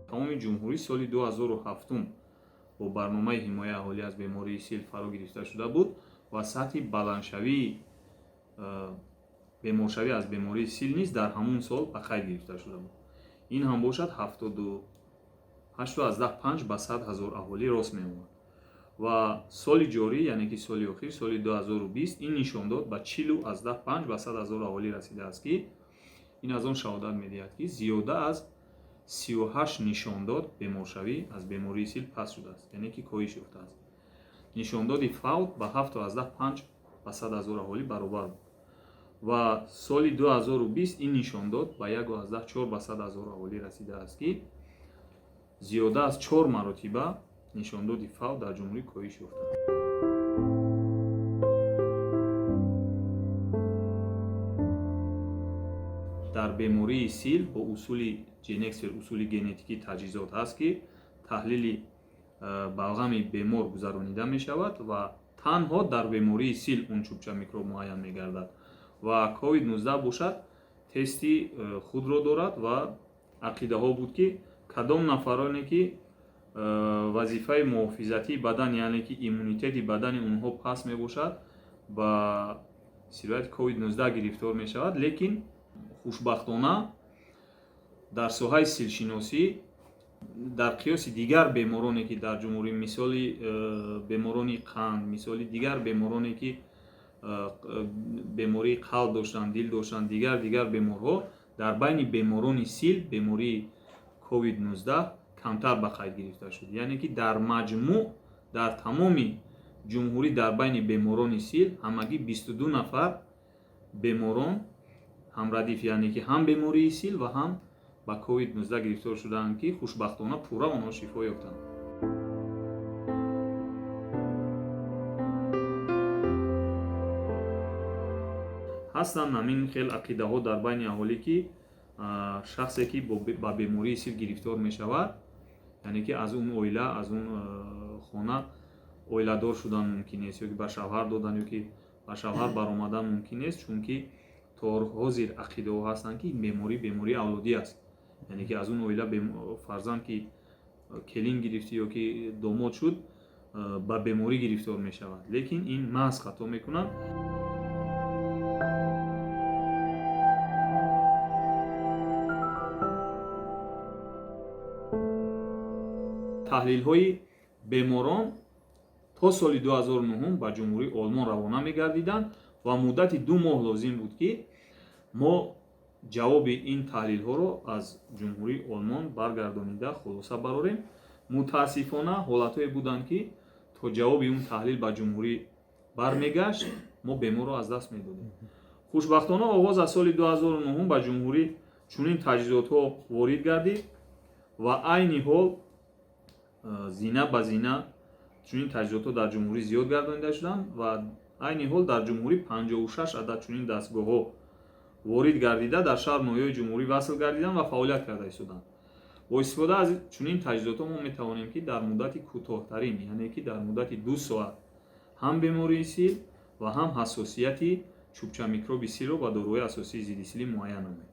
Тамоми ҷумҳурӣ соли 2007 бо барномаи ҳимояи аҳолӣ аз бемории сил фаро гирифта шуда буд ва сатҳи баландшавии беморшавӣ аз бемории сил низ дар ҳамон сол ба қайд гирифта шуда буд. Ин ҳам бошад 78,5 ба 100 ҳазор аҳолӣ рост меомад. Ва соли ҷорӣ, яъне ки соли охир, соли 2020, ин нишондод ба 40,5 ба 100 ҳазор аҳолӣ расидааст, ки ин аз он шаҳодат медиҳад, ки зиёда аз 38 нишондод беморшавӣ аз бемории сил паст шудааст, яъне ки коҳиш ёфтааст. Нишондоди фавт ба 7,5 ба 100 ҳазор аҳолӣ баробар буд ва соли 2020 ин нишондод ба 1,4 ба 100 ҳазор аҳолӣ расидааст, ки зиёда аз 4 маротиба нишондоди фавт дар ҷумҳурӣ коҳиш ёфтааст. Дар бемории сил бо усули GeneXpert, усули генетикӣ таҷҳизот ҳаст, ки таҳлили балғами бемор гузаронида мешавад ва танҳо дар бемории сил он чӯбча микроб муайян мегардад. Ва COVID-19 бошад, тести худро дорад ва ақидаҳо буд, ки кадом нафароне ки вазифаи муҳофизатии бадан, яъне ки иммунитети бадани онҳо паст мебошад, ба сирояти COVID-19 гирифтор мешавад. Лекин хушбахтона дар соҳаи силшиносӣ дар қиёси дигар бемороне, ки дар ҷумҳурӣ, мисоли беморони қанд, мисоли дигар бемороне, ки бемории қалб доштанд, дил доштанд, дигар беморҳо, дар байни беморони сил бемории COVID-19 камтар ба қайд гирифта шуд. Яъне ки дар маҷмӯъ дар тамоми ҷумҳурӣ дар байни беморони сил ҳамагӣ 22 нафар беморон ҳамрадиф, яъне ки ҳам бемории сил ва ҳам ба COVID-19 гирифтор шудаанд, ки хушбахтона пурра онҳо шифо ёфтанд. Ҳастанд ҳамин хел ақидаҳо дар байни аҳолӣ, ки шахсе ки ба бемории сил гирифтор мешавад, яъне ки аз он оила, аз он хона оиладор шудан мумкин нест, ё ки ба шавҳар додан, ё ки ба шавҳар баромадан мумкин нест, чунки то ҳозир ақидаҳо ҳастанд, ки ин беморӣ бемории авлодӣ аст, яъне ки аз он оила фарзанд ки келин гирифтӣ ё ки домод шуд, ба беморӣ гирифтор мешавад. Лекин ин маҳз хато мекунад. Таҳлилҳои беморон то соли 2009 ба Ҷумҳурии Олмон равона мегардиданд ва муддати 2 моҳ лозим буд, ки мо ҷавоби ин таҳлилҳоро аз Ҷумҳурии Олмон баргардонида хулоса барорем. Мутаассифона, ҳолатҳое буданд, ки то ҷавоби он таҳлил ба ҷумҳурӣ бармегашт, мо беморро аз даст медодем. Хушбахтона, оғоз аз соли 2009 ба ҷумҳурӣ чунин таҷҳизотҳо ворид гардид ва айни ҳол зина ба зина чунин таҷҳизотҳо дар ҷумҳурӣ зиёд гардонида шуданд ва айни ҳол дар ҷумҳурӣ 56 адад чунин дастгоҳҳо ворид гардида, дар шаҳр ноҳияҳои ҷумҳурӣ васл гардиданд ва фаъолият карда истоданд. Бо истифода аз чунин таҷҳизотҳо мо метавонем, ки дар муддати кӯтоҳтарин, яъне ки дар муддати 2 соат, ҳам бемории сил ва ҳам ҳассосияти чӯбча микроби силро ба доруҳои асосии зидди силӣ муайян намоем.